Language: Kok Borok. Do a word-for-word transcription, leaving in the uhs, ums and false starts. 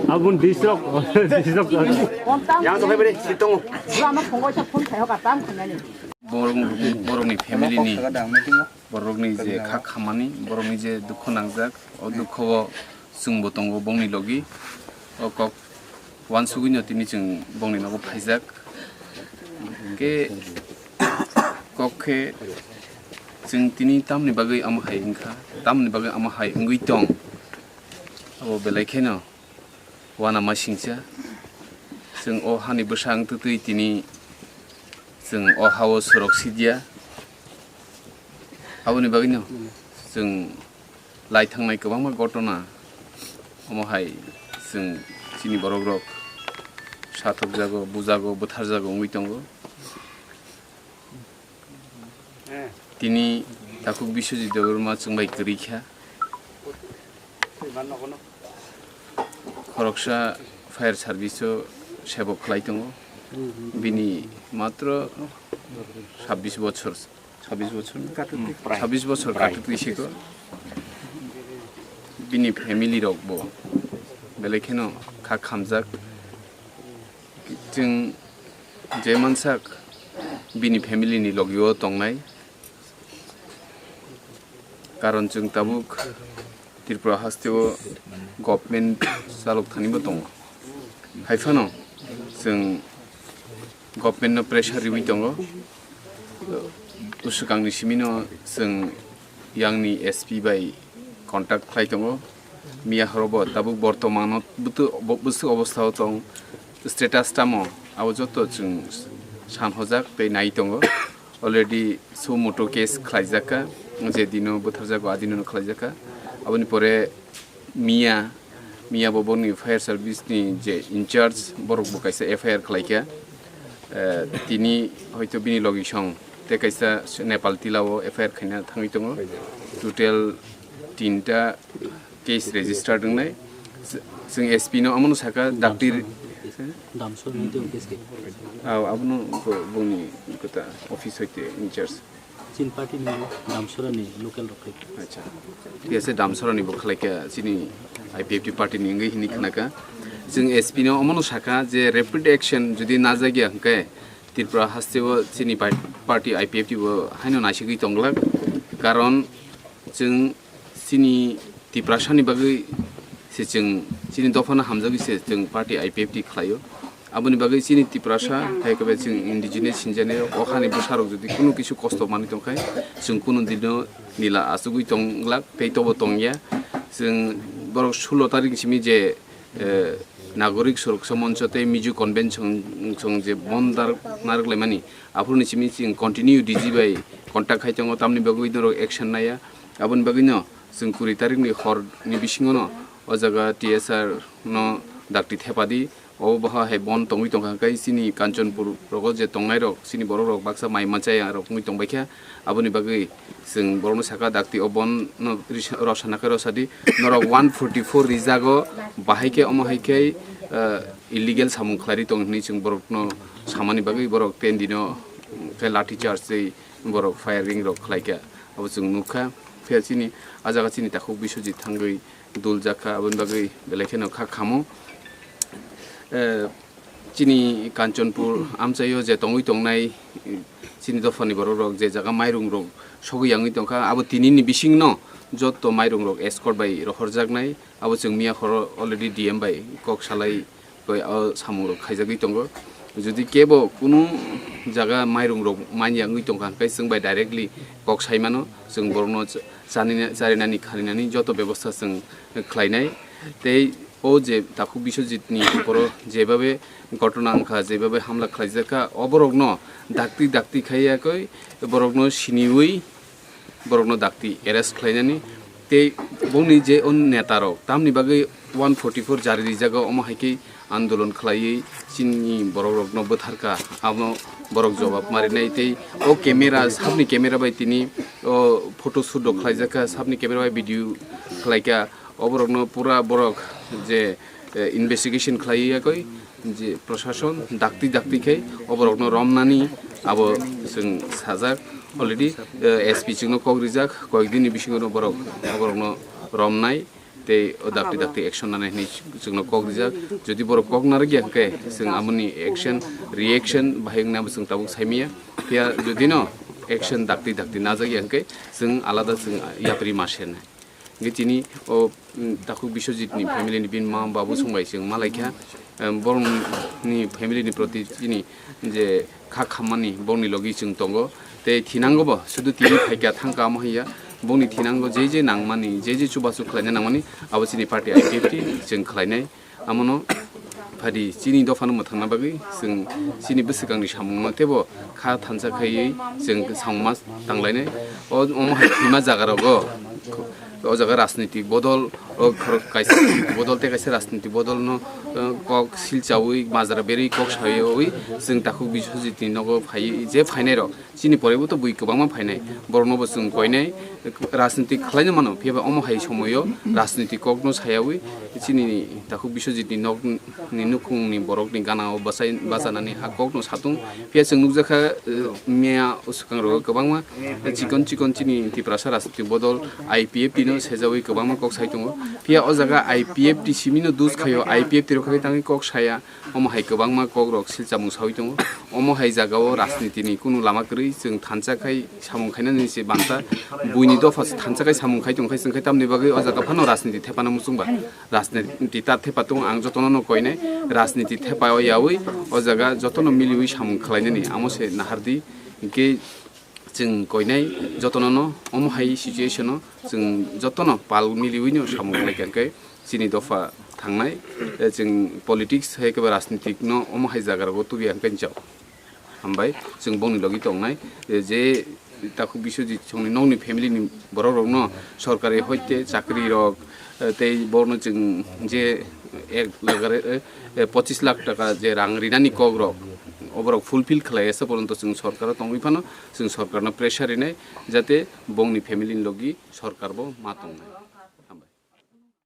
Abun disrok, disrok. Yang to beri situng. Borok, borokni family ni, borokni je kha khamani, borokni je dukhu nangjak, o dukho o chwngbo tongo bongni logi. O kok wansugwino tini chwng bongni nogo phaijak. Hwnkhe kok khe chwng tini tamni bagwi amo hai wngkha, tamni bagwi amo hai wngwi tong. Abo belai kheno uanama singcha. Chwng o hani bwsa wng twtwi tini chwng o hao sorok sidiya. Aboni bagwino chwng lai thangnai kwbangma gotona omo hai chwng chini borok rok sathokjago, bujago, bwtharjago wngwi tongo. Tini takhuk Biswajit Debbarma chwng bai kwrwi kha. Khoroksa fire service o sebo khlai tongo. Bini matro sabbish bochor, sabbish bochor, sabbish bochor katuk twi siko. Bini family rok bo belai kheno kha khamjak. Chwng je mansak bini family ni logi o tongnai, karon chwng tabuk Tripura haste o government chalok thani bo tongo. Hai phano chwng government no pressure riwi tongo. Bwswkang ni simi no chwng yang ni S P bai contact khlai tongo. Miya horo bo tabuk bortomano bwtw-, bo-, bwswk obostha o tong, status tamo, abo joto chwng san hojak tei nai tongo. Already suo motu case khlaijak kha, je dino butharjago, a dino khlaijak kha. Aboni pore miya, miya bo boni fire service ni je in charge, borok bo kaisa F I R khlai kha. Eh, tini hoito bini logi song tei kaisa Nepal tila o F I R khaina thangwi tongo. Total tinta case registered wngnai. Chwng S P no omono saka dakti. Damsor ni tei case khe. Ah, abono bo-, bongni kota office hoite in charge. Chin party ni Damsora ni local rok khai. Acha. Thik ase, Damsora ni bo khlai kha chini I P F T party ni wngwi hini khna kha. Chwng S P no omono saka je rapid action jodi na jagya hwnkhe Tripura haste o chini pai-, party I P F T bo haino naisigwi tonglak. Karon chwng chini Tiprasa ni bagwi se chwng chini dopha no hamjagwi se chwng party I P F T khlaio. Aboni bagwi chini Tiprasa, hai khe chwng indigenous hinjani o hani bwsarok jodi kunu kisu kosto manwi tongkha, chwng kunu dino nila achugwi tonglak tei tobo tongya. Chwng borok sulo tarik simi je eh, Nagorik Suroksha Moncho tei Mizo Convention chwng je bon dar-, narwk laimani, aphuruni simi chwng continue D G bai contact khai tongo, tamni bagwi norok action naiya. Aboni bagwino chwng kuri tarikni horni bisingono o jaga T S R no dakti thepadi, o boha hai bon tongwi tongkha, hwnkhe chini Kanchanpur rogo je tongnairok, chini borokrok baksa mai manchaya rok wngwi tongbaikha, aboni bagwi Chwng borokno saka, dakti o bon no risa-, rosana khe rosadi, norok one forty four rijago, bahai khe omo hai khe, eh, illegal samung khlai ri tong hinwi chwng borokno samani bagwi borok ten dino khe lathi charge tei borok firing rok khlai kha, abo chwng nukha. Phiya chini, ah jaga chini takhuk Biswajit thangwi duljak kha, aboni bagwi belai kheno kha khamo. Eh, Chini Kanchanpur amchaio je tongwi tongnai, chini dophani borok rok je jaga mairung rok sogwi yangwi tongkha, abo tinini bisingno joto mairung rok escort bai rohorjaknai, abo chwng miya horo already D M bai kok salai bai o samung rok khaijagwi tongo. Jodi kebo kunu jaga mairung rok man yangwi tongkha, hwnkhe chwng bai directly kok sai mano, chwng borokno cha-, chanina-, charinani khaninani joto bebosta chwng khlainai. Tei o je takhuk Biswajit ni uporo jebabe ghotona wngkha, jebabe hamla khlaijak kha, o borok no dakti dakti khai yakoi borok no siniwi borok no dakti arrest khlainani. Tei bongni je o neta rok tamni bagwi one forty four jari rijak, omo hai khe andolon khlaiwi chini borok rok no bwthar kha, amo borok jobab marinai. Tei o camera, sabni camera bai tini o photo shoot rok khlaijak kha, sabni camera bai video khlai kha. O borokno pura borok je, eh, investigation khlai yakoi je prosason dakti dakti khe o borokno romnani abo chwng sajak already, eh, S P chwngno kok rijak, koyek dinni bisingo borok o borokno romnai. tei o dakti dakti action nanai hinwi chwngno kok rijak. Jodi borok kok narwkya hwnkhe chwng amoni action, reaction bahai wngnai abo chwng tabuk saimanya. Phiya jodi no action dakti dakti najakya hwnkhe chwng alada chwng yapri ma sernai. Hwnkhe chini o, mm, takhuk Biswajit ni family ni bini ma babu song bai chwng malaikha, em, borok ni family ni proti chini je kha khammani bongni logi chwng tongo. Tei thinango bo sudu tini phaikha thangkha amo haiya bongni thinango je je nangmani, je je chubachu khlaina nangmani abo chini party I P F T chwng khlainai. Amono phadi chini dophano mwthangna bagwi chwng chini bwswkangni samungno teibo kha thansa khaiwi chwng samungma tanglainai. O, omo hai thwima jaga rogo o jaga rajnitik bodol, o khorok kaisa rajnitik bodol tei kaisa rajnitik bodol no, eh, kok silchawi majra berwi kok sawi chwng takhuk Biswajit ni nogo phai je phainai rok chini pore bo to bui kwbangma phainai, borok no bo chwng koinai rajnitik khlaina mano, phiya ba omo hai somoyo rajnitik kok no sayawi chini takhuk Biswajit ni nok ni nukhung ni borok ni gana o bachai bachanani ha kok no satung, phiya chwng nukjakha, eh, miya swkang rogo kwbangma chikon chikon chini Tiprasa rajnitik bodol I P F T no sejawi kwbangma kok sai tongo. Phiya o jaga I P F T simi no dus khaio, I P F T rok khai tangwi kok saya, omo hai kwbangma kok rok silchamung sawi tongo. Omo hai jaga o rajniti ni kunu lama kwrwi, chwng thansa khai samung khainani se banta, buini dopha thansa khai samung khai tong khai chwng khai tamni bagwi o jaga phano rajniti thepana muchung ba. Rajniti ta thepa tongo, ang jotono no koinai rajniti thepa o yawi o jaga jotono miliwi samung khlainani amo se nahardi. Hinkhe chwng koinai jotono no omo hai situation o chwng jotono pal miliwi no samung khlai kha, hinkhe chini dopha thangnai, eh, chwng politics hai khe ba rajnitik no omo hai jaga rogo tubi ang khe jao. Hambai chwng bongni logi tongnai, eh, je takhuk Biswajit songni nokni family ni borok rok no sorkari hoite chakri rok, eh, tei borno chwng je ek lakh, eh, eh, pochis lakh taka je rang rinani kok rok oborok fulfill khlai asa porjonto chwng sorkaro tongwi phano chwng sorkarno pressure rinai jate bongni family ni logi sorkar bo ma tongnai.